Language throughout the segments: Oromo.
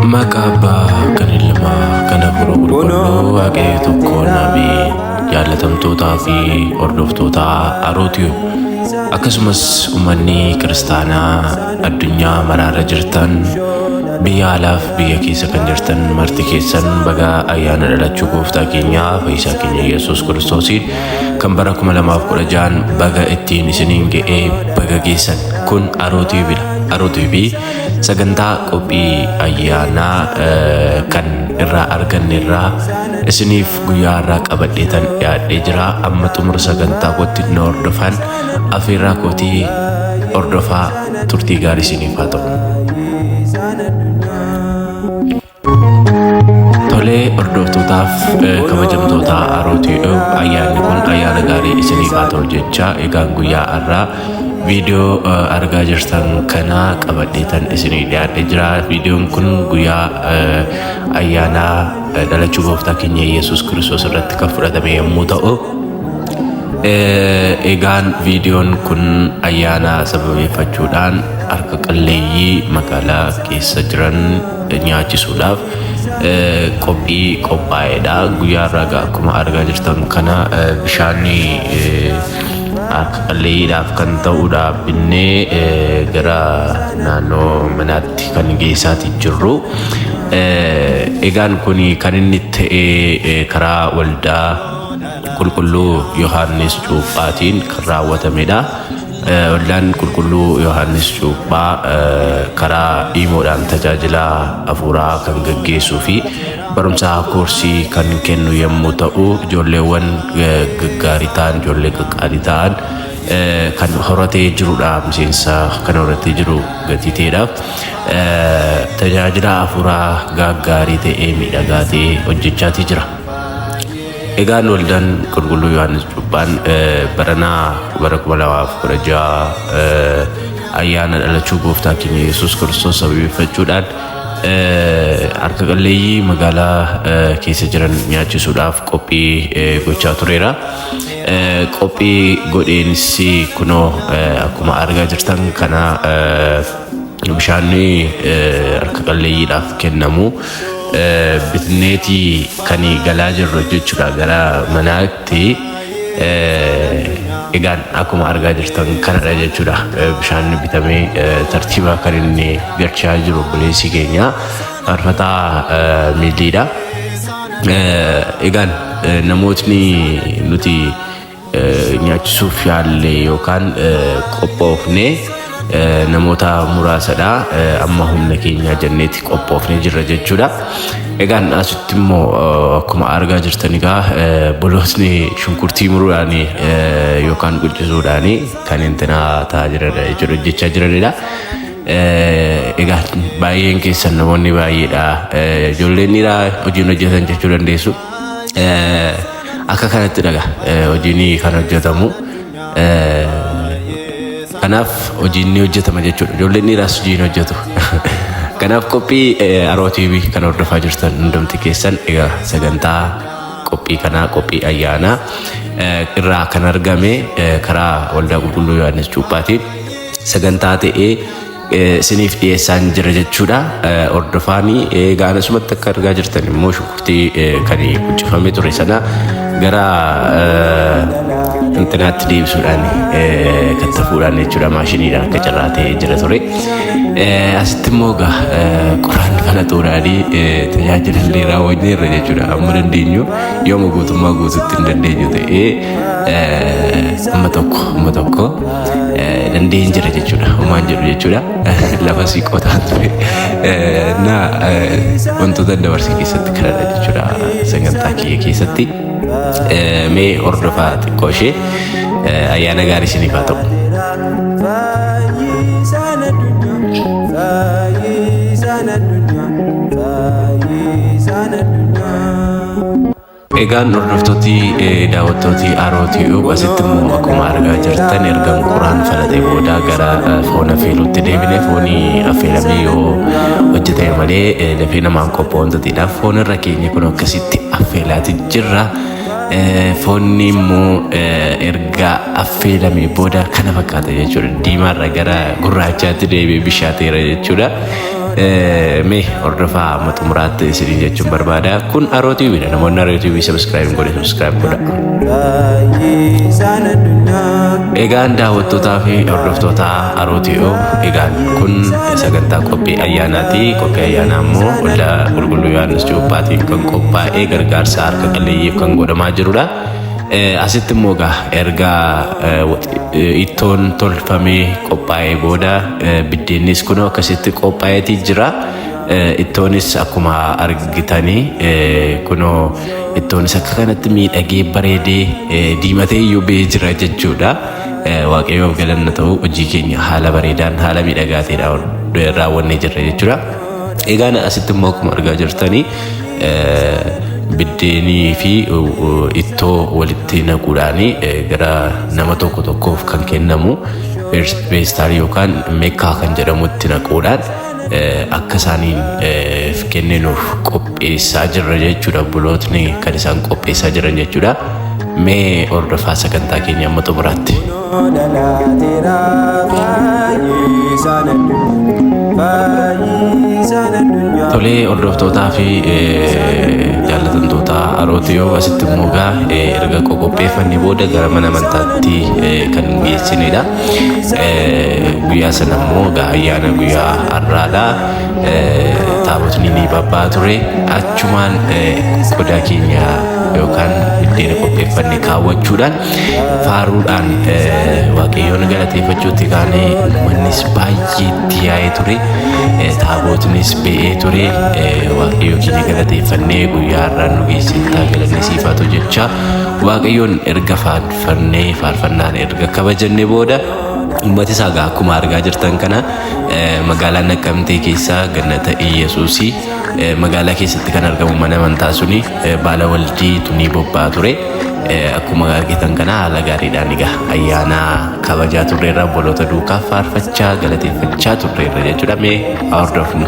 Maqaa Abbaa kan Ilmaa kan Hafuura Qulqulluu Waaqayyo tokkoon ameen. Jaallatamtootaa fi hordoftoota Arootiyo akkasumas uummanni kiristaanaa addunyaa maraarra jirtan biyya alaaf biyya keessa kan jirtan marti keessan baga ayyaana dhalachuu gooftaa keenyaa fayyisaa keenya Yesuus Kiristoosiin kan bara 2016 baga ittiin isiniin ga'ee baga geessan kun Arootiyoobidha. Arootiyobii Sagantaa qophii ayyaanaa kan irraa arganne irraa isiniif guyyaa har'aa qabadheetan dhiyaadhee jira. Amma xumura sagantaa kootti na hordofan afeerraa kootii hordofaa turtii gaarii isiniif haa ta'u. Tolee hordoftootaaf kabajamtoota Arootiidho ayyaanni kun ayyaana gaarii isiniif haa ta'u jecha egaan guyyaa har'aa viidiyoo argaa jirtan kana qabadheetan isinii dhiyaadhee jira. Viidiyoon kun guyyaa ayyaanaa dhalachuu gooftaa keenya Yesuus Kiristoos irratti kan fudhatame yommuu ta'u Egaan viidiyoon kun ayyaana sababeeffachuudhaan harka qalleeyyii magaalaa keessa jiran nyaachisuudhaaf qophii qophaa'edha. Guyyaa irraa egaa akkuma argaa jirtan kana bishaanni harka qalleeyyiidhaaf kan ta'udha binnee gara naannoo manaatti kan geessaatii jirru. Egaan kun kan inni ta'e karaa waldaa Qulqulluu Yohaannis Cuuphaatiin kan raawwatamedha. Waldaan Qulqulluu Yohaannis Cuuphaa karaa iimoodhaan tajaajila hafuuraa kan gaggeessuu fi barumsa koorsii kan kennu yommuu ta'u, ijoolleewwan gaggaarii ta'an, ijoollee qaqqaalii ta'an kan horatee jirudha. Miseensa kan horatee jiru gatii ta'edha. Tajaajila hafuuraa gaggaarii ta'ee miidhagaa ta'e hojjechaatii jira. Egaan waldaan qulqulluu Yohaannis Cuuphaan baranaa bara 2016 ayyaana dhalachuu gooftaa keenya Yesuus Kiristoos sababeeffachuudhaan harka qalleeyyii magaalaa keessa jiran nyaachisuudhaaf qophii gochaa tureera. Qophii godheenis kunoo akkuma argaa jirtan kana bishaanni harka qalleeyyiidhaaf kennamu bitneeti kan galaa jirru jechuudha gara manaatti. Egaan akkuma argaa jirtan kanadha jechuudha. Bishaan bitamee tartiiba kan inni galchaa jiru obboleessi keenya faarfataa Miilliidha. Egaan namootni nuti nyaachisuuf yaalle yookaan qophoofne namoota muraasadha. Amma humna keenyaa jenneeti qophoofne jirra jechuudha. Egaan asitti immoo akkuma argaa jirtan egaa bolootni shunkurtii muruudhaan yookaan quncisuudhaan kan intinaa ta'aa jiranidha jechuudha hojjechaa jiranidha. Egaa baay'een keessan namoonni baay'eedha. Ijoolleen dhiiraa hojiin hojjetan jechuu dandeessu. Akka kanatti dhaga hojiin kan hojjetamu. Kanaaf hojiin ni hojjetama jechuudha. Ijoolleen dhiiraas hojii ni hojjetu. Kanaaf qophii Aroo TV kan hordofaa jirtan hundumti keessan egaa sagantaa qophii kanaa qophii ayyaanaa irraa kan argame karaa Waldaa Qulqulluu Yohaannis Cuuphaatiin sagantaa ta'ee isiniif dhiyeessaan jira jechuudha. Hordofaanii egaa asumatti akka argaa jirtan immoo shunkurtii kan quncifamee ture sana gara intinaatti deebisuudhaan kattafuudhaan jechuudha maashiniidhaan akka carraa ta'ee jira ture. Asitti immoo egaa qoraan falaxuudhaan tajaajila illee raawwanneerra jechuudha. Amma dandeenyu yooma guutummaa guututti hin dandeenyu ta'ee amma tokko amma tokko dandeen jira jechuudha. Homaan jedhu jechuudha. Lafa si qotaan ture. Na wantoota dabarse keessatti kanadha jechuudha. Sagantaa kiyya keessatti. Mee hordofaa xiqqoo ishee ayyaana gaarii isiniif haa ta'u. Fayyisaan addunyaa, fayyisaan addunyaa, fayyisaan addunyaa. Egaan hordoftooti daawwattooti Aroo Tube asitti immoo akkuma argaa jirtan ergan quraan falaxee booda gara foon affeeluutti deebine foonii affeelamee yoo hojjetame malee dafee namaan qophaa'u wanta ta'eedhaaf foon irra keenya kun akkasitti affeelaati jirra. Foonni immoo erga affeelamee booda kana fakkaata jechuudha. Diimaarra gara gurraachaatti deebi'ee bishaateera jechuudha. Mee hordofaa amma xumuraatti isiniin jechuun barbaada. Kun Aroo TV dha. Namoonni Aroo TV subscribe hin godhe subscribe godha. Fayyisaan addunyaa. Egaan daawwattootaa fi hordoftoota Aroo TV, egaan kun sagantaa qophii ayyaanaati. Qophii ayyaanaa immoo waldaa qulqulluu Yohaannis Cuuphaatiin kan qophaa'ee gargaarsa harka qalleeyyiif kan godhamaa jirudha. Asitti immoo egaa erga ittoon tolfamee qophaa'ee booda biddeennis kunoo akkasitti qophaa'eetii jira. Ittoonis akkuma argitanii kunoo ittoonis akka kanatti miidhagee bareedee diimatee iyyuu ba'ee jira jechuudha. Waaqayyoof galanna ta'u, hojii keenya haala bareedaan haala miidhagaa ta'eedhaan raawwannee jirra jechuudha. Egaan asitti immoo akkuma argaa jirtanii biddeenii fi ittoo walitti naquudhaan gara nama tokko tokkoof kan kennamu feestaalii yookaan meekkaa kan jedhamutti naquudhaan akka isaaniin kenninuuf qopheessaa jirra jechuudha. Obbolootni kan isaan qopheessaa jiran jechuudha. Mee hordofaa sagantaa keenya amma xumuraatti. Dhalaateera fayyisaan addunyaa. Fayyisaan addunyaa. Tolee, hordoftootaa fi jaallatamtoota Arootiyoo, asitti immoo gaa erga qoqopheeffannee booda gara mana amantaatti kan geessinedha. Guyyaa sana immoo gaa ayyaana guyyaa har'aadha. Taabotni ni babbaa ture. Achumaan qodaa keenya yookaan biddeena qopheeffanne kaawwachuudhaan faaruudhaan Waaqayyoon galateeffachuutti kaanee uummannis baay'ee itti yaa'ee ture. Taabotnis ba'ee ture. Waaqayyo keenya galateeffannee guyyaa har'aan nu geessittaa galanni siif haa ta'u jecha Waaqayyoon erga faarfannee faarfannaan erga kabajannee booda uummati isaa egaa akkuma argaa jirtan kana magaalaa Naqqamtee keessaa Gannata Iyyasuusii magaalaa keessatti kan argamu mana amantaa suni baala waldii tunii bobba'aa ture. Akkuma argitan kana haala gaariidhaan egaa ayyaana kabajaa turreerra, obboloota duukaa faarfachaa galateeffachaa turreerra jechuudha. Mee haa hordofnu.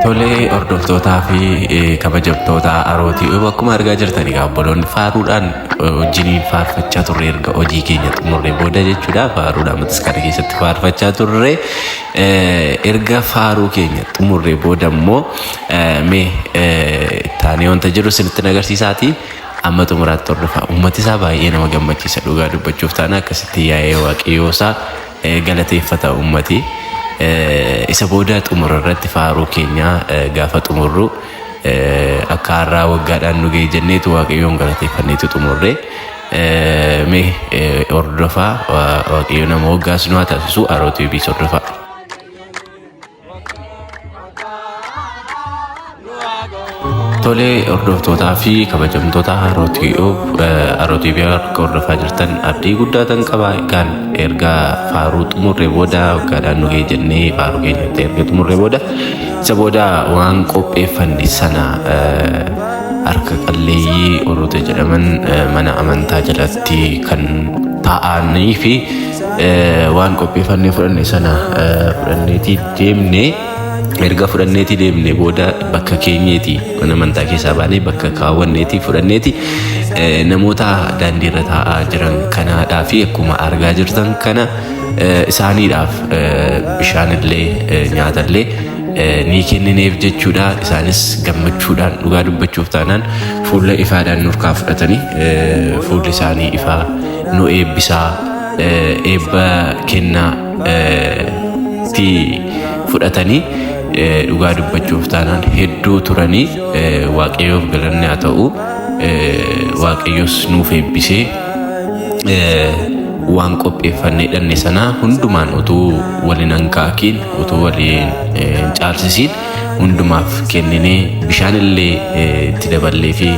Tolee, hordoftootaa fi kabajamtoota Arootii, akkuma argaa jirtan egaa obboloonni faaruudhaan wajjiniin faarfachaa turre erga hojii keenya xumurree booda jechuudha. Faaruudhaan bataskaana keessatti faarfachaa turre. Erga faaruu keenya xumurree booda immoo mee taanee wanta jiru isinitti agarsiisaati. Amma xumuraatti hordofaa. Uummati isaa baay'ee nama gammachiisa, dhugaa dubbachuuf taana akkasitti yaa'ee waaqayyoo isaa galateeffata uummati. Isa booda xumura irratti faaruu keenya gaafa xumurru akka har'aa waggaadhaan nu ga'e jenneetu waaqayyoon galateeffanneetu xumurre. Mee hordofaa, waaqayyo nama waggaas nu haa taasisu. Aroo TV hordofaa. Tolee, hordoftootaa fi kabajamtoota Aroo TV, akka hordofaa jirtan abdii guddaa tan qaba. Egaan erga faaruu xumurree booda waggaadhaan nu ga'e jennee faaruu keenyatti erga xumurree booda isa booda waan qopheeffanne sana harka qalleeyyii warroota jedhaman mana amantaa jalatti kan taa'anii fi waan qopheeffannee fudhanne sana fudhanneetii deemne. Erga fudhanneetii deemne booda bakka keenyeeti mana amantaa keessaa baanee bakka kaawwanneetii fudhanneeti namoota daandiirra taa'aa jiran kanaadhaa fi akkuma argaa jirtan kana isaaniidhaaf bishaanillee nyaatallee ni kennineef jechuudha. Isaanis gammachuudhaan, dhugaa dubbachuuf taanaan, fuula ifaadhaan nurkaa fudhatanii fuulli isaanii ifaa nu eebbisaa eebba kennaa ti fudhatanii dhugaa dubbachuuf taanaan hedduu turanii. Waaqayyoof galanni haa ta'u, Waaqayyos nuuf eebbisee waan qopheeffannee dhanne sana hundumaan utuu waliin hankaakiin utuu waliin hin caalsisiin hundumaaf kenninee bishaan illee itti daballee fi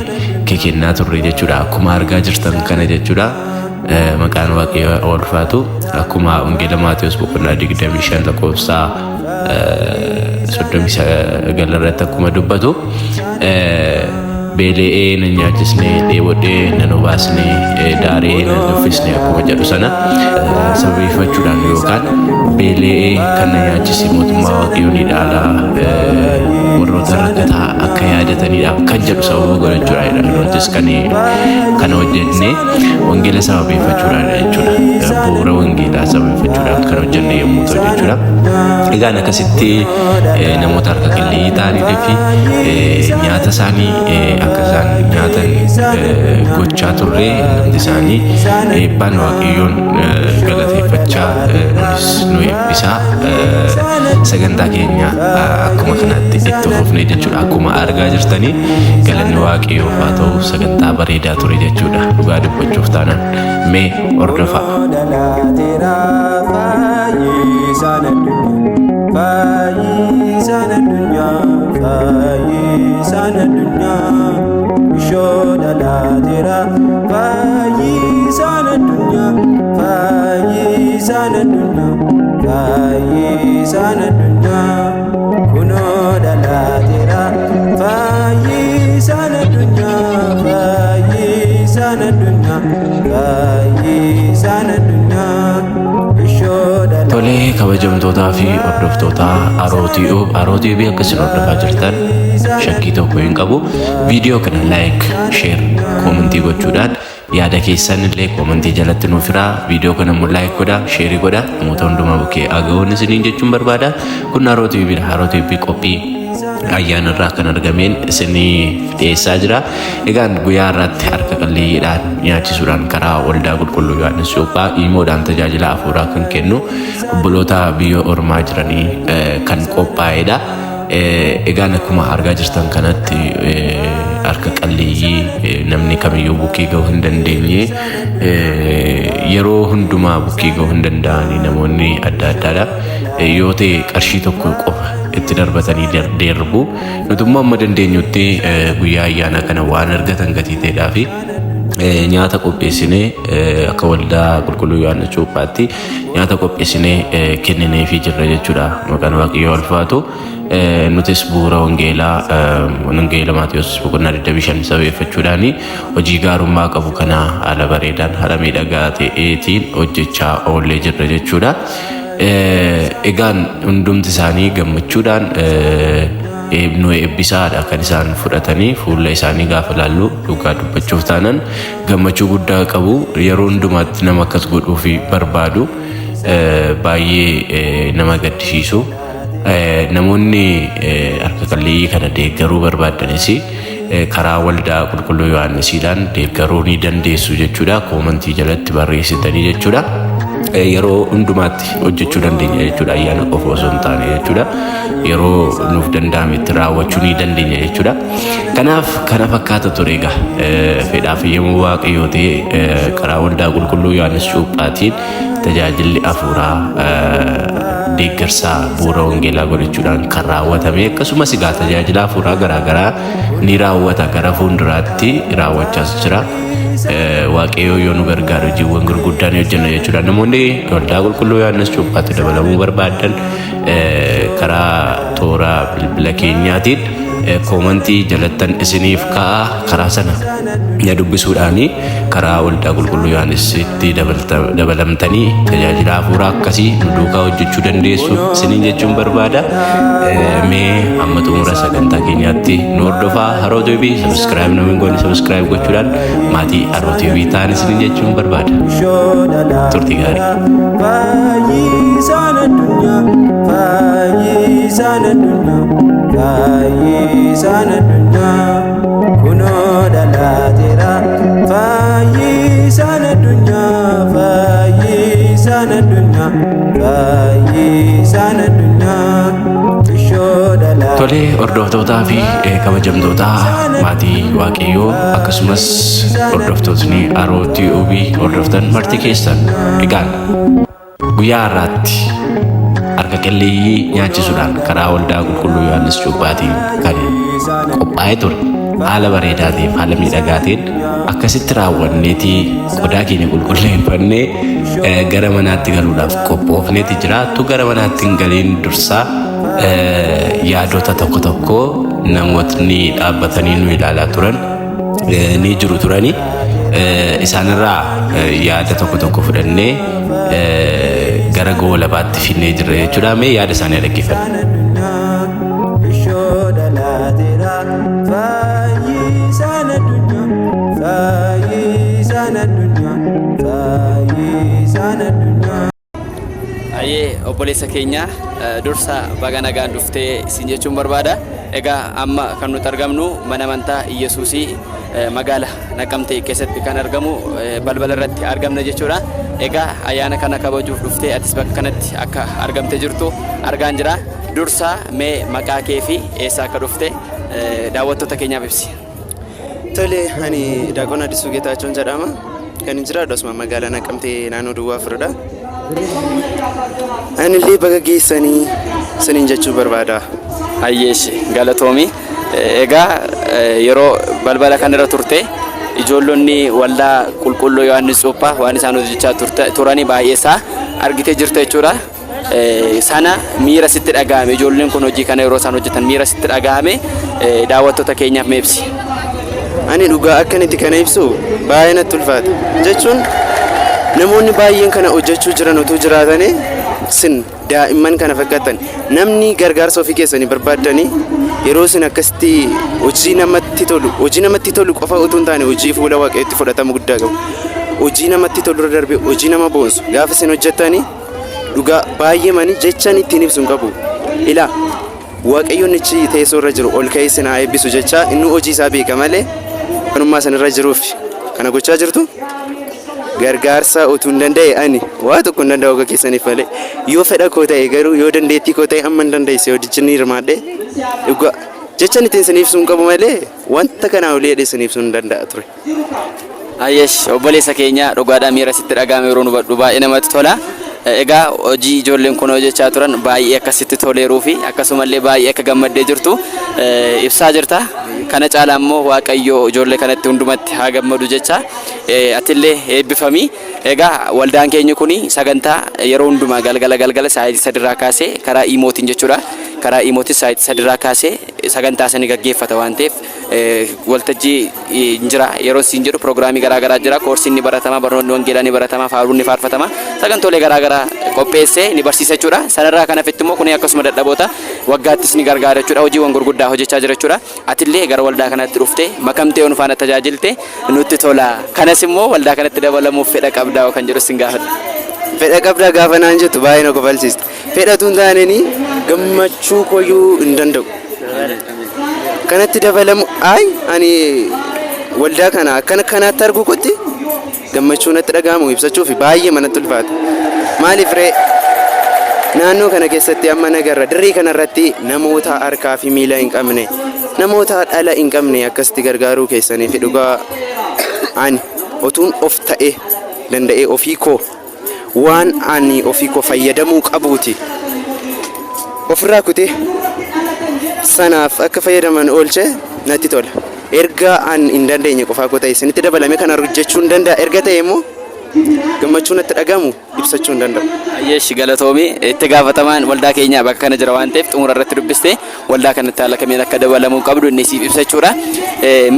kennaa turre jechuudha. Akkuma argaa jirtan kana jechuudha. Maqaan Waaqayyoo ulfaatu. Akkuma Wangeela Maatiyus boqonnaa 25 lakkoofsa 39 irratti akkuma dubbatu Beela'ee nan nyaachisne, dheebodhee nan obaasne, daaree nan uffisne akkuma jedhu sana sababeeffachuudhaan yookaan beela'ee kan na nyaachise mootummaa Waaqayyoo ni dhaala, warroota rakkataa akka yaadataniidhaaf kan jedhu sababa godhachuudhaan nutis kan kana hojjenne wangeela sababeeffachuudhaan jechuudha. Bu'uura wangeelaa sababeeffachuudhaan kan hojjenne yommuu ta'u jechuudha. Egaan akkasitti namoota harka qalleeyyii ta'anii fi nyaata isaanii akka isaan nyaatan gochaa turre. Hundumti isaanii eebbaan Waaqayyoon galateeffachaa nunis nu eebbisaa sagantaa keenya akkuma kanaatti itti fufne jechuudha. Akkuma argaa jirtanii galanni Waaqayyoof haa ta'u, sagantaa bareedaa ture jechuudha. Dhugaa dubbachuuf taanaan mee hordofaa. Dhalateera fayyisaan addunyaa, fayyisaan addunyaa, fayyisaan addunyaa. Ishoo dhalateera fayyisaan addunyaa, fayyisaan addunyaa, fayyisaan addunyaa. Kunoo dhalateera fayyisaan addunyaa, fayyisaan addunyaa, fayyisaan addunyaa. Ishoo dhalateera. Tolee, kabajamtootaa fi hordoftoota Arootii Arootii fi akkasiin hordofaa jirtan shakkii tokko hin qabu. Viidiyoo kana like, share, comment gochuudhaan yaada keessan illee comment jalatti nuuf hiraa. Viidiyoo kana immoo like godhaa, share godhaa. Namoota hundumaa bukkee aga'oon isiniin jechuun barbaada. Kun Arootii bira Arootii qophii ayyaana irraa kan argameen isinii dhiyeessaa jira. Egaan guyyaa irratti harka qalleeyyiidhaan nyaachisuudhaan karaa waldaa qulqulluu Yohaannis Cuuphaa imoodhaan tajaajila hafuuraa kan kennu obboloota biyya ormaa jiranii kan qophaa'edha. Egaan akkuma argaa jirtan kanatti harka qalleeyyii namni kamiyyuu bukkee gahuu hin dandeenye, yeroo hundumaa bukkee gahuu hin danda'anii namoonni adda addaadha. Yoo ta'e qarshii tokko qofa itti darbatanii darbu. Nuti immoo amma dandeenyutti guyyaa ayyaanaa kana waan argatan gatii ta'eedhaa fi nyaata qopheessinee akka waldaa qulqulluu Yohaannis Cuuphaatti nyaata qopheessinee kennineefii jirra jechuudha. Maqaan Waaqayyoo ulfaatu. Nutis bu'uura wangeelaa wangeela Maatiyus boqonnaa 25 sababeeffachuudhaan hojii gaarummaa qabu kana haala bareedaan haala miidhagaa ta'eetiin hojjechaa oollee jirra jechuudha. Egaan hundumti isaanii gammachuudhaan nu eebbisaadha kan isaan fudhatanii. Fuula isaanii gaafa laallu dhugaa dubbachuuf taanan gammachuu guddaa qabu. Yeroo hundumaatti nama akkas godhuuf barbaadu, baay'ee nama gaddisiisu. Namoonni harka qalleeyyii kana deeggaruu barbaadanis karaa waldaa qulqulluu Yohaannisiidhaan deeggaruu ni dandeessu jechuudha. Comment jalatti barreessitanii jechuudha. Yeroo hundumaatti hojjechuu dandeenya jechuudha. Ayyaana qofa osoo hin taane jechuudha. Yeroo nuuf danda'ametti raawwachuu ni dandeenya jechuudha. Kanaaf kana fakkaata ture egaa fedhaaf yommuu Waaqayyoo ta'e karaa waldaa qulqulluu Yohaannis Cuuphaatiin tajaajilli hafuuraa deeggarsaa bu'uura wangeelaa godhachuudhaan kan raawwatame, akkasumas egaa tajaajila hafuuraa garaagaraa ni raawwata, gara fuulduraatti raawwachaas jira. Waaqayyoo yoo nu gargaaru hojiiwwan gurguddaa ni hojjenna jechuudha. Namoonni waldaa qulqulluu Yohaannis Cuuphaatti dabalamuu barbaadan karaa toora bilbila keenyaatiin comment jalattan isiniif ka'a, karaa sana na dubbisuudhaani karaa waldaa qulqulluu Yohaannisitti dabalamtanii tajaajila hafuuraa akkasii nu duukaa hojjechuu dandeessu isiniin jechuun barbaada. Mee amma xumura sagantaa keenyaatti nu hordofaa. Haroo TV subscribe namni goone subscribe gochuudhaan maatii Haroo TV ta'an isiniin jechuun barbaada. Turtii gaarii. Fayyisaan addunyaa, fayyisaan addunyaa, fayyisaan addunyaa. Kunoo dhalateera fayyisaan addunyaa, fayyisaan addunyaa, fayyisaan addunyaa. Ishoo dhalateera. Tolee, hordoftootaa fi kabajamtoota maatii Waaqayyoo, akkasumas hordoftootni Haroo TV hordoftan marti keessan, egaan guyyaa har'aatti harka qalleeyyii nyaachisuudhaan karaa waldaa qulqulluu Yohaannis Cuuphaatiin kan qophaa'ee ture haala bareedaateef haala miidhagaateen akkasitti raawwanneetii qodaa keenya qulqulleeffannee gara manaatti galuudhaaf qophoofneeti jira. Tu gara manaatti hin galiin dursaa yaadota tokko tokko Namootni dhaabbatanii nu ilaalaa turan ni jiru turani. Isaanirraa yaada tokko tokko fudhannee gara goolabaatti finnee jirra jechuudha. Mee yaada isaanii dhaggeeffanna. Ishoo dhalaateera fayyisaan addunyaa, fayyisaan addunyaa, fayyisaan addunyaa. Ayyee, obboleessa keenya, dursa baga nagaan dhuftee isin jechuun barbaada. Egaa amma kan nuti argamnu mana amantaa Iyyasuusii magaala Naqamtee keessatti kan argamu balbala irratti argamna jechuudha. Egaa ayyaana kana kabajuuf dhuftee atis bakka kanatti akka argamte jirtu argaan jira. Dursa mee maqaa kee fi eessa akka dhufte daawwattoota keenyaaf ibsi. Tole, ani Daaqon Addisuu Geetaachoon jedhama. Kan hin jiraadhu asuma magaalaa Naqamtee naannoo Duwwaa Afuridha. Anillee baga geessanii isiniin jechuu barbaada. Hayyeesh, galatoomi. Egaa yeroo balbala kanarra turte ijoollonni waldaa qulqulluu Yohaannis Cuuphaa waan isaan hojjechaa turanii baay'ee isaa argitee jirta jechuudha. Sana miira sitti dhaga'ame, ijoolleen kun hojii kana yeroo isaan hojjetan miira sitti dhaga'ame daawwattoota keenyaaf mee ibsi. Ani dhugaa akkanitti kana ibsu baay'ee natti ulfaata. Jechuun namoonni baay'een kana hojjechuu jiran utuu jiraatanii, sin daa'imman kana fakkaatan namni gargaarsa ofii keessanii barbaaddanii yeroo isin akkasitti hojii namatti tolu, hojii namatti tolu qofa utuu hin taane hojii fuula Waaqayyootti fudhatama guddaa qabu. Hojii namatti tolu irra darbee hojii nama boonsu gaafa isin hojjettanii, dhugaa baay'ee mani jechaan ittiin ibsu hin qabu. Ilaa, Waaqayyoon ichi teessoo irra jiru ol ka'ee isin haa eebbisu jecha. Inni hojii isaa beeka malee kanummaa isin irra jiruuf kana gochaa jirtu. Gargaarsa utuu hin danda'e, ani waa tokko hin danda'u akka keessaniif malee, yoo fedha koo ta'e garuu, yoo dandeettii koo ta'e, amma hin dandeesse hojii hirmaadhe. Dhugaa jechaan ittiin isin ibsuu hin qabu malee wanta kanaa olii jedhee isin ibsuu hin danda'a ture. Ayyesh, obboleessa keenya, dhugaadhaan miira sitti dhaga'ame yeroo nu hubadhu baay'ee namatti tola. Egaa hojii ijoolleen kun hojjechaa turan baay'ee akkasitti toleeruu fi akkasumallee baay'ee akka gammaddee jirtu ibsaa jirta. Kana caalaa immoo Waaqayyo ijoollee kanatti hundumatti haa gammadu jecha, atillee eebbifami. Egaa waldaan keenya kun sagantaa yeroo hundumaa galgala galgala sa'aatii 3rraa kaasee karaa iimootiin jechuudha. Karaa iimootiin sa'aatii 3rraa kaasee sagantaa sani gaggeeffata waan ta'eef waltajjii hin jira yeroo siin jedhu, piroogiraamii garaa garaa jira, koorsiin ni baratama, barnoonni wangeelaa ni baratama, faaruun ni faarfatama, sagantoolee garaa garaa qopheessee ni barsiisa jechuudha. Sanarraa kan hafetti immoo kuni akkasuma dadhaboota waggaattis ni gargaara jechuudha. Hojiiwwan gurguddaa hojjechaa jira jechuudha. Atillee gara waldaa kanatti dhuftee makamtee nu faana tajaajilte nutti tola. Kanas immoo waldaa kanatti dabalamuuf fedha qabdaa kan jedhu sin gaafadha. Fedha qabdaa gaafa naan jettu baay'ee na kofalchiista. Fedhatu hin taaneni gammachuu koyyuu hin danda'u. Kanatti dabalamu ay ani waldaa kana akkana kanaatti arguu kotti gammachuu natti dhaga'amu ibsachuuf baay'ee manatti ulfaata. Maaliif ree, naannoo kana keessatti amma nagarra dirree kanarratti namoota harkaa fi miila hin qabne, namoota dhala hin qabne akkasitti gargaaruu keessanii fi dhugaa ani otuun of ta'e danda'ee ofii koo waan ani ofii koo fayyadamuu qabuuti ofirraa kutee sanaaf akka fayyadaman oolche natti tola. Erga an hin dandeenye qofaa koo ta'e isinitti dabalame kana hojjechuu hin danda'a erga ta'e immoo gammachuu natti dhagamu ibsachuu hin danda'u. Ayyeesh, galatoomi. Itti gaafatamaan waldaa keenyaa bakka kana jira waan ta'eef xumura irratti dubbiste waldaa kanatti haala kamiin akka dabalamuu qabdu inni siif ibsa jechuudha.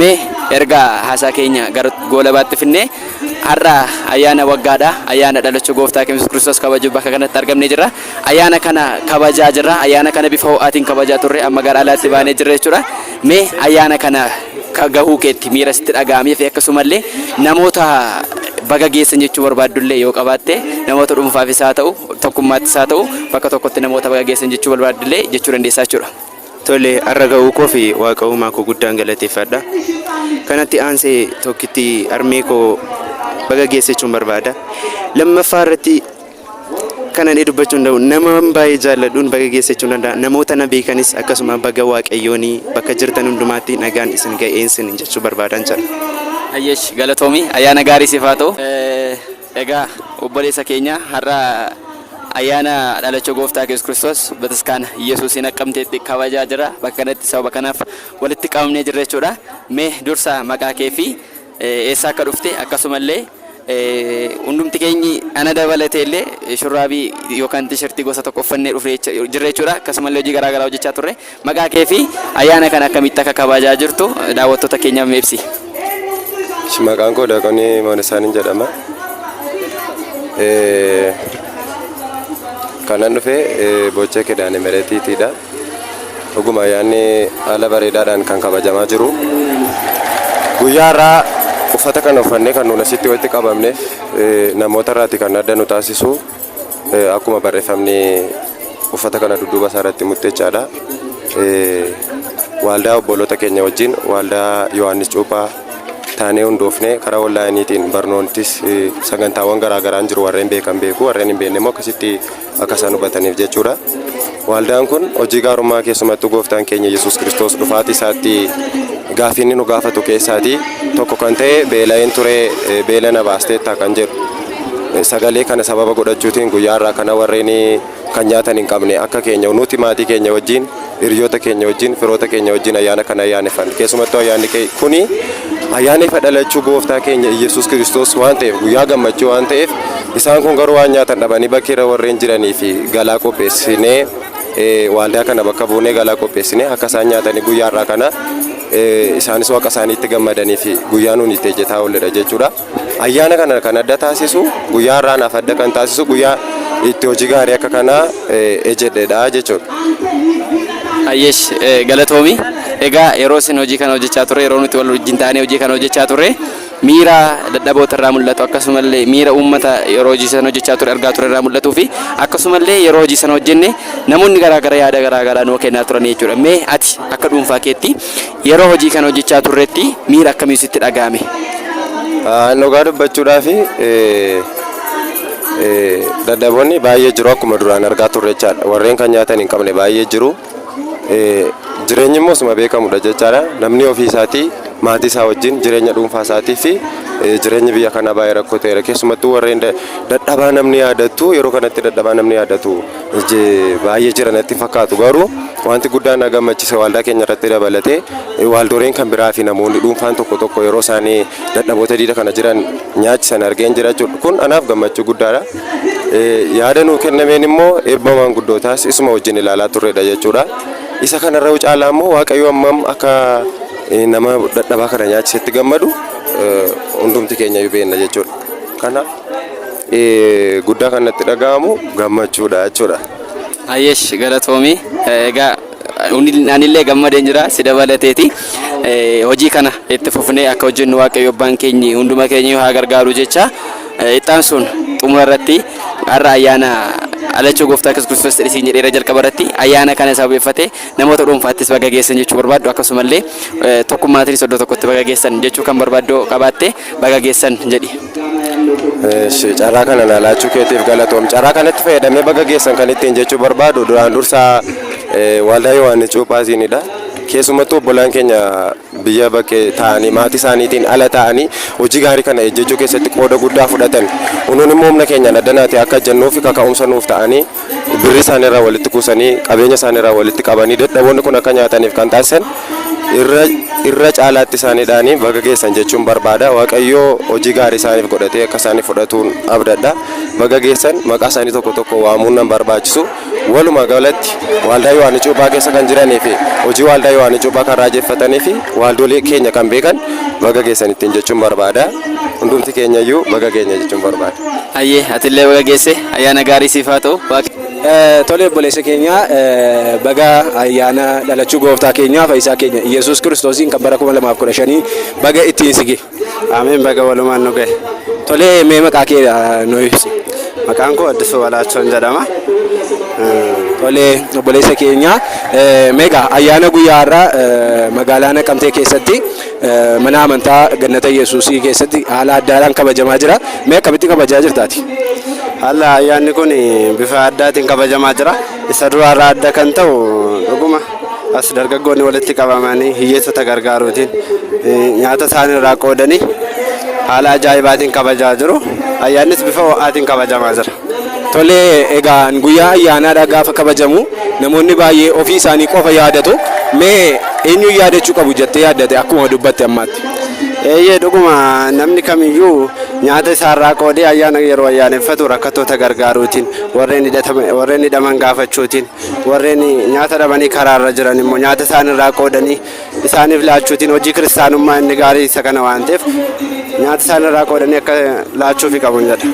Mee erga haasaa keenya gara goolabaatti finnee, har'a ayyaana waggaadha. Ayyaana dhalachuu gooftaa keenya Yesuus Kiristoos kabajuuf bakka kanatti argamnee jirra. Ayyaana kana kabajaa jirra. Ayyaana kana bifa ho'aatiin kabajaa turre, amma gara alaatti baanee jirra jechuudha. Mee ayyaana kana gahuu keetti miira sitti dhaga'amee fi akkasumallee namoota baga geessan jechuu barbaaddullee yoo qabaatte, namoota dhuunfaafis haa ta'u, tokkummaattis haa ta'u, bakka tokkotti namoota baga geessan jechuu barbaaddullee jechuu dandeessaa jechuudha. Tole, har'a ga'uu koo fi Waaqa uumaa koo guddaan galateeffadha. Kanatti aansee tokkitti harmee koo baga geesse jechuun barbaada. Lammaffaa irratti kan ani dubbachuu hin danda'u, nama baay'ee jaalladhuun baga geesse jechuun danda'a. Namoota na beekanis akkasuma baga Waaqayyoonii bakka jirtan hundumaatti nagaan isin ga'een isin jechuu barbaadan jira. Ayyesh, galatoomi, ayyaana gaarii siif haa ta'u. Egaa obboleessa keenya, har'a ayyaana dhalachuu gooftaa Yesuus Kiristoos bataskaana Yesuusiin Naqamteetti kabajaa jira. Bakka kanatti sababa kanaaf walitti qabamnee jirra jechuudha. Mee dursa maqaa kee fi eessaa akka dhufte akkasumallee Hundumti keenyi ana dabalatee illee shurraabii yookaan tiishartii gosa tokko uffannee dhufnee jirra jechuudha. Akkasumallee hojii garaa garaa hojjechaa turre. Maqaa kee fi ayyaana kana akkamitti akka kabajaa jirtu daawwattoota keenyaaf mee ibsi. Maqaan koo Daaqonii Moonesaaniin jedhama. Kanan dhufe Bochee Kidaane Meretiitiidha. Dhuguma ayyaanni haala bareedaadhaan kan kabajamaa jiru. Guyyaa har'aa uffata kana uffannee kan nuun asitti walitti qabamneef namoota irraati kan adda nu taasisu akkuma barreeffamni uffata kana dudduuba isaa irratti murteechaadha. Waaldaa obboloota keenya wajjin waaldaa Yohaannis Cuuphaa taanee hundoofne karaa onlaayiniitiin barnoontis sagantaawwan garaa garaan jiru warreen beekan beeku warreen hin beekne immoo akkasitti akka isaan hubataniif jechuudha. Waaldaan kun hojii gaarummaa keessumattuu gooftaan keenya Yesuus Kiristoos dhufaatii isaatti gaaffii inni nu gaafatu keessaatii tokko kan ta'e beela'een ture beela na baasteetta kan jedhu. Sagalee kana sababa godhachuutiin guyyaa har'aa kana warreen kan nyaatan hin qabne akka keenya nuti maatii keenya wajjin hiriyoota keenya wajjin firoota keenya wajjin ayyaana kana ayyaaneffanna. Keessumattuu ayyaanni kuni ayyaana ifa dhalachuu gooftaa keenya Iyyasuus Kiristoos waan ta'eef guyyaa gammachuu waan ta'eef isaan kun garuu waan nyaatan dhabanii bakkeerra warreen jiranii fi galaa qopheessinee waaldaa kana bakka buunee galaa qopheessinee akka isaan nyaatanii guyyaa har'aa kana isaanis waaqa isaaniitti gammadanii fi guyyaa nuun itti ejjetaa oolledha jechuudha. Ayyaana kana kan adda taasisu guyyaa har'aa naaf adda kan taasisu guyyaa itti hojii gaarii akka kanaa ejjedhedha jechuudha. Ayyesh galatoomi. Egaa yeroo isin hojii kana hojjechaa turre yeroo nuti wal wajjin taanee hojii kana hojjechaa turre miira dadhaboota irraa mul'atu akkasumallee miira uummata yeroo hojii sana hojjechaa ture argaa ture irraa mul'atuu fi akkasumallee yeroo hojii sana hojjenne namoonni garaa garaa yaada garaa garaa nuu kennaa turan jechuudha. Mee ati akka dhuunfaa keetti yeroo hojii kana hojjechaa turretti miira akkamii sitti dhaga'ame? Dhugaa dubbachuudhaaf dadhaboonni baay'ee jiru akkuma duraan argaa turre jechaadha. Warreen kan nyaatan hin qabne baay'ee jiru. Jireenyi immoo osuma beekamudha jechaadha. Namni ofii isaatii maatii isaa wajjin jireenya dhuunfaa isaatii fi jireenyi biyya kanaa baay'ee rakkoo ta'eera. Keessumattuu warreen dadhabaa namni yaadattu yeroo kanatti dadhabaa namni yaadatu baay'ee jira natti fakkaatu. Garuu wanti guddaan na gammachiise waaldaa keenya irratti dabalatee waaldoreen kan biraa fi namoonni dhuunfaan tokko tokko yeroo isaanii dadhaboota diida kana jiran nyaachisan argeen jira jechuudha. Kun anaaf gammachuu guddaadha. Yaada nuu kennameen immoo eebba maanguddootaas isuma wajjin ilaalaa turredha jechuudha. Isa kanarra caalaa immoo Waaqayyo hammam akka nama dadhabaa kana nyaachisetti gammadu hundumti keenya iyyuu beekna jechuudha. Kanaaf guddaa kan natti dhaga'amu gammachuudha jechuudha. Ayyesh galatoomi. Egaa anillee gammadeen jira si dabalateeti. Hojii kana itti fufnee akka hojjennu Waaqayyo abbaan keenyi hunduma keenya haa gargaaru jecha itti aansuun xumura irratti har'a ayyaana dhalachuu gooftaa Yesuus Kiristoos isiin jedheera jalqaba irratti ayyaana kana sababeeffatee namoota dhuunfaattis baga geessan jechuu barbaaddu akkasumallee tokkummaatiinis iddoo tokkotti baga geessan jechuu kan barbaaddu qabaatte baga geessan jedhi. Carraa kana na laachuu keetiif galatoom. Carraa kanatti fayyadamee baga geessan kan ittiin jechuu barbaadu duraan dursaa waldaa Yohaannis Cuuphaasiinidha. Keessumattuu obbolaan keenya biyya bakkee ta'anii maatii isaaniitiin ala ta'anii hojii gaarii kana hojjechuu keessatti qooda guddaa fudhatan. Kunuun immoo humna keenyaan addanaati akka jennuuf kaka'umsa nuuf ta'anii birrii isaaniirraa walitti kuusanii qabeenya isaaniirraa walitti qabanii dadhaboonni kun akka nyaataniif kan taasisan irra caalaatti isaaniidhaanii baga geessan jechuun barbaada. Waaqayyoo hojii gaarii isaaniif godhatee akka isaaniif fudhatuun abdadha. Baga geessan maqaa isaanii tokko tokko waamuun nan barbaachisu. Walumaa galatti waldaa Yohaannis Cuuphaa keessa kan jiranii fi hojii waldaa Yohaannis Cuuphaa kan raajeffatanii fi waaldolee keenya kan beekan baga geessan ittiin jechuun barbaada. Hundumti keenya iyyuu baga geenya jechuun barbaada. Ayyee atillee baga geesse ayyaana gaarii siif haa ta'u. Tole obboleessa keenya baga ayyaana dhalachuu gooftaa keenyaa fayyisaa keenya Iyyasuus Kiristoosiin kan bara 2015 baga ittiin si gahe. Ameen baga walumaan nu gahe. Tole mee maqaa kee nu ibsi. Maqaan koo Addisuu Balaachoon jedhama. Tole obboleessa keenya meeqa ayyaana guyyaa har'aa magaalaa Naqamtee keessatti mana amantaa Gannata Yesuusii keessatti haala addaadhaan kabajamaa jira. Mee akkamitti kabajaa jirtaati? Haala ayyaanni kun bifa addaatiin kabajamaa jira. Isa duraarraa adda kan ta'u dhuguma as dargaggoonni walitti qabamanii hiyyeessota gargaaruutiin nyaata isaaniirraa qoodanii haala ajaa'ibaatiin kabajaa jiru. Ayyaannis bifa ho'aatiin kabajamaa jira. Tole egaan guyyaa ayyaanaadha gaafa kabajamu namoonni baay'ee ofii isaanii qofa yaadatu. Mee eenyuun yaadachuu qabu jettee yaaddate akkuma dubbatte ammaatti? Eeyyee, dhuguma namni kamiyyuu nyaata isaarraa qoodee ayyaana yeroo ayyaaneffatu rakkattoota gargaaruutiin, warreen warreen hidhaman gaafachuutiin, warreen nyaata dhabanii karaarra jiran immoo nyaata isaanirraa qoodanii isaaniif laachuutiin hojii kiristaanummaa inni gaarii isa kana waan ta'eef, nyaata isaanirraa qoodanii akka laachuufi qabuun jedha.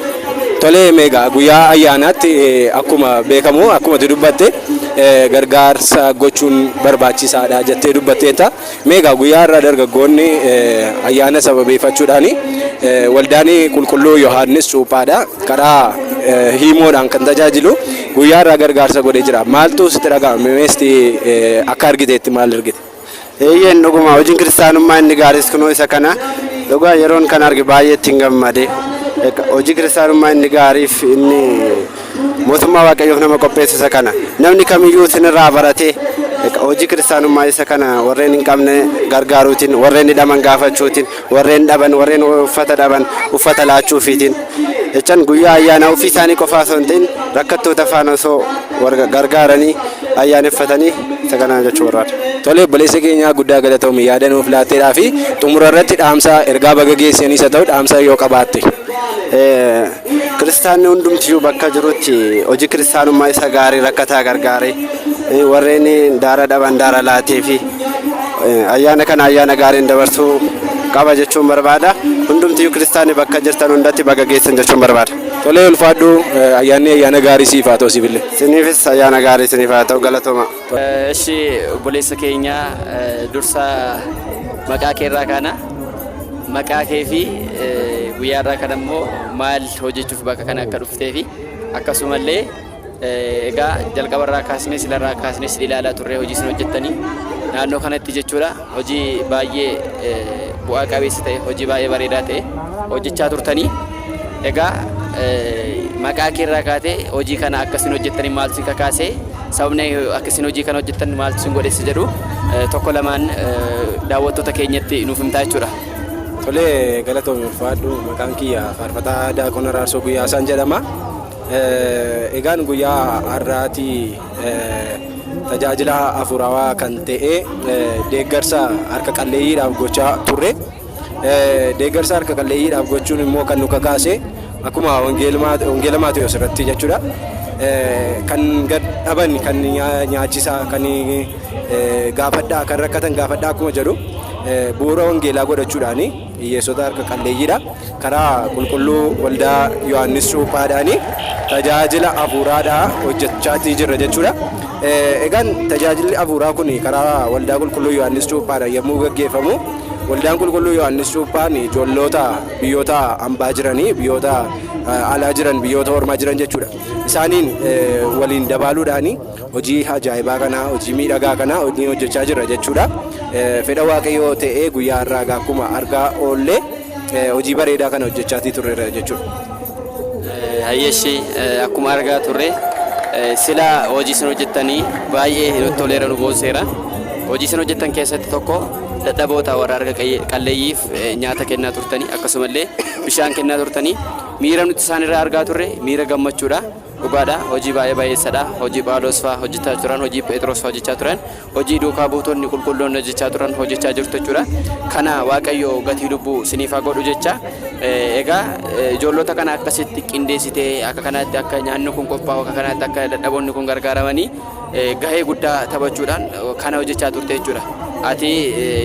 Tolee, meegaa guyyaa ayyaanaatti akkuma beekamu, akkuma ati dubbatte, gargaarsa gochuun barbaachisaadha jettee dubbatteetta. Meegaa guyyaa irraa dargaggoonni ayyaana sababeeffachuudhaan waldaan qulqulluu Yohaannis Cuuphaadha karaa hiimoodhaan kan tajaajilu guyyaa irraa gargaarsa godhee jira. Maaltu sitti dhaga'ame? Meesti akka argiteetti maal argite? Eeyyeen, dhuguma hojiin kiristaanummaa inni gaariis kunoo isa kana. Dhugaa yeroon kan arge baay'ee ittiin gammade. Hojii kiristaanummaa inni gaariif inni mootummaa Waaqayyoof nama qopheessu isa kana. Namni kamiyyuu isinirraa baratee hojii kiristaanummaa isa kana, warreen hin qabne gargaaruutiin, warreen hidhaman gaafachuutiin, warreen dhaban, warreen uffata dhaban uffata laachuufiitiin jechaan, guyyaa ayyaanaa ofii isaanii qofaa osoo hin ta'in rakkattoota faana osoo gargaaranii ayyaaneffatanii isa kana jechuu barbaada. Tolee, obboleessa keenya, guddaa galatoomi yaada nuuf laatteedhaa fi xumura irratti dhaamsa ergaa baga geessaniis haa ta'u dhaamsa yoo qabaatte. Kiristaanni hundumtiyyuu bakka jirutti hojii kiristaanummaa isa gaarii rakkataa gargaaree, warreen daara dhaban daara laatee fi ayyaana kana ayyaana gaariin dabarsuu qaba jechuun barbaada. Hundumtiyyuu kiristaanni bakka jirtan hundatti baga geessan jechuun barbaada. Tolee, ulfaadhu, ayyaanni ayyaana gaarii siif haa ta'u siifillee. Siniifis ayyaana gaarii siniif haa ta'u, galatooma. Eshi, obboleessa keenya, dursa maqaa kee irraa kaana. Maqaa kee fi guyyaa irraa kana immoo maal hojjechuuf bakka kana akka dhuftee fi akkasumallee egaa jalqaba irraa kaasnee silarraa kaasnee si ilaalaa turre, hojii isin hojjettanii naannoo kanatti jechuudha. Hojii baay'ee bu'aa qabeessa ta'e, hojii baay'ee bareedaa ta'e hojjechaa turtanii. Egaa maqaa kee irraa kaatee hojii kana akkasiin hojjettanii maaltu si kakaase? Sababni akkasiin hojii kana hojjettan maaltu sin godhesse jedhu tokko lamaan daawwattoota keenyatti nuuf himtaa jechuudha. Tolee, galatoomi, ulfaadhu. Maqaan kiyya Faarfataa Daaqon Araarsoo Guyyaasaan jedhama. Egaan guyyaa har'aati tajaajila hafuurawaa kan ta'e deeggarsa harka qalleeyyiidhaaf gochaa turre. Deeggarsa harka qalleeyyiidhaaf gochuun immoo kan nu kakaase akkuma wangeela Maatiyos irratti jechuudha. Kan gad dhaban kan nyaachisaa, kan gaafadhaa, kan rakkatan gaafadhaa akkuma jedhu, bu'uura wangeelaa godhachuudhaani hiyyeessota harka qalleeyyiidha. Karaa qulqulluu waldaa Yohaannis Cuuphaadhaani tajaajila hafuuraadhaa hojjechaatii jirra jechuudha. Egaan tajaajilli hafuuraa kun karaa waldaa qulqulluu Yohaannis Cuuphaadhaan yommuu gaggeeffamu, waldaan qulqulluu Yohaannis Cuuphaan ijoollota biyyoota hambaa jiranii, biyyoota alaa jiran, biyyoota ormaa jiran jechuudha. Isaaniin waliin dabaaluudhaani hojii ajaa'ibaa kana, hojii miidhagaa kana hojii hojjechaa jirra jechuudha. Fedha Waaqayyoo ta'ee guyyaa har'aa akkuma argaa oollee hojii bareedaa kana hojjechaatii turreerra jechuudha. Hayyeeshi, akkuma argaa turre sila hojii isin hojjettanii baay'ee nutti toleera, nu boonseera. Hojii isin hojjettan keessatti tokko dadhaboota warra harka qalleeyyiif nyaata kennaa turtanii, akkasumallee bishaan kennaa turtanii, miira nuti isaan irraa argaa turre miira gammachuudha. Dhugaadha, hojii baay'ee baay'eessadha. Hojii Phaawulos fa'aa hojjechaa turan, hojii Phexros fa'aa hojjechaa turan, hojii duukaa buutonni qulqulloonni hojjechaa turan hojjechaa jirtu jechuudha. Kana Waaqayyo gatii lubbuu isiniif haa godhu jecha. Egaa ijoollota kana akkasitti qindeessitee, akka kanaatti akka nyaanni kun qophaa'u, akka kanaatti akka dadhaboonni kun gargaaramanii gahee guddaa taphachuudhaan kana hojjechaa turte jechuudha. Ati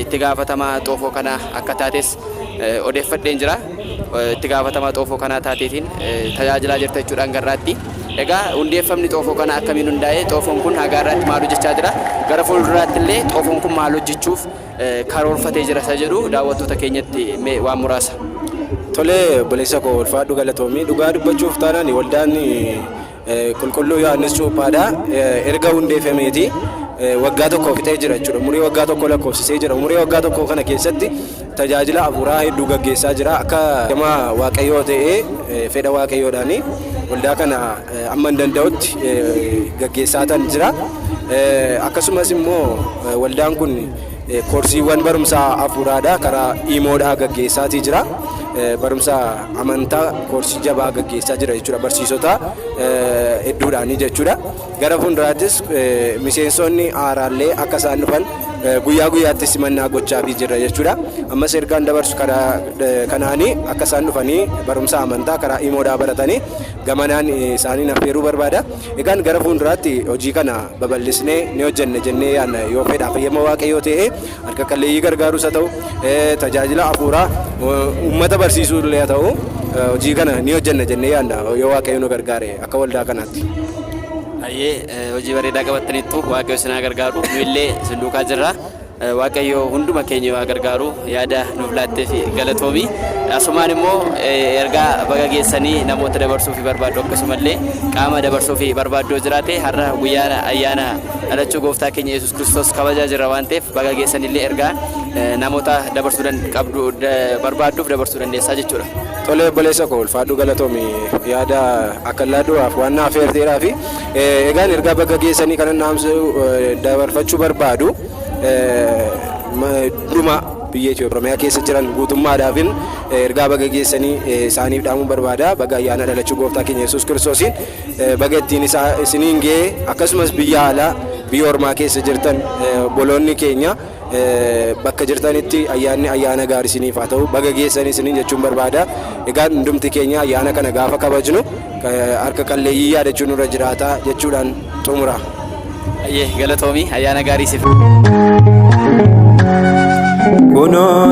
itti gaafatamaa xoofoo kana akka taates odeeffadheen jira. Itti gaafatamaa xoofoo kanaa taateetiin tajaajilaa jirta jechuudhaan garraatti. Egaa hundeeffamni xoofoo kana akkamiin hundaa'e? Xoofoon kun haga har'aatti maal hojjechaa jira? Gara fuulduraatti illee xoofoon kun maal hojjechuuf karoorfatee jira isa jedhu daawwattoota keenyatti mee waan muraasa. Tolee, obboleessa koo, ulfaadhu, galatoomii. Dhugaa dubbachuuf taanaan waldaan qulqulluu Yohaannis Cuuphaadha erga hundeeffameeti waggaa tokko fixee jira jechuudha. Umurii waggaa tokko lakkoofsisee jira. Umurii waggaa tokko kana keessatti tajaajila hafuuraa hedduu gaggeessaa jira. Akka gama Waaqayyoo ta'ee fedha Waaqayyoodhaani waldaa kana amma hin danda'utti gaggeessaa tan jira. Akkasumas immoo waldaan kun koorsiiwwan barumsaa hafuuraadha karaa imoodhaa gaggeessaatii jira. barumsa amantaa koorsii jabaa gaggeessaa jira jechuudha barsiisota hedduudhaanii jechuudha. Gara fuulduraattis miseensonni haaraallee akka isaan dhufan guyyaa guyyaatti simannaa gochaafii jirra jechuudha. Ammas ergaan dabarsu karaa kanaanii akka isaan dhufanii barumsa amantaa karaa imoodhaa baratanii gamanaan isaaniin affeeruu barbaada. Egaan gara fuulduraatti hojii kana babal'isnee ni hojjenna jennee yaadna yoo fedhaa fayyama Waaqayyoo ta'e harka qalleeyyii gargaarus haa ta'u tajaajila hafuuraa uummata barsiisuu illee haa ta'u hojii kana ni hojjenna jennee yaadna yoo Waaqayyo nu gargaare akka waldaa kanaatti. Baay'ee hojii bareedaa qabattaniittu Waaqayyo isin haa gargaaru. Nu illee isin duukaa jirra. Waaqayyo hunduma keenya yoo haa gargaaru yaada nuuf laattee fi galatoomi. Asumaan immoo ergaa baga geessanii namoota dabarsuu fi barbaaddu akkasumallee qaama dabarsuu fi barbaaddu yoo jiraate har'a guyyaa ayyaana dhalachuu gooftaa keenya Yesuus Kiristoos kabajaa jirra waan ta'eef baga geessanillee ergaa namoota dabarsuu qabdu barbaadduuf dabarsuu dandeessaa jechuudha. Tole obboleessa koo ulfaadhu galatoomi yaada akka laadduudhaaf waan na affeerteeraa fi egaan ergaa baga geessanii kanan dhaamsa dabarfachuu barbaadu dhuma biyya Itoophiyaa keessa jiran guutummaadhaafin ergaa baga geessanii isaaniif dhaamuu barbaada. Baga ayyaana dhalachuu gooftaa keenya Yesuus Kiristoosiin baga ittiin isiniin ga'e akkasumas biyya alaa biyya ormaa keessa jirtan obboloonni keenya bakka jirtanitti ayyaanni ayyaana gaarii isiniif haa ta'u baga geessanii isiniin jechuun barbaada. Egaan hundumti keenya ayyaana kana gaafa kabajnu harka qalleeyyii yaadachuun nurra jiraata jechuudhaan xumura. Ayyee galatoomi ayyaana gaarii siif. Kunoo.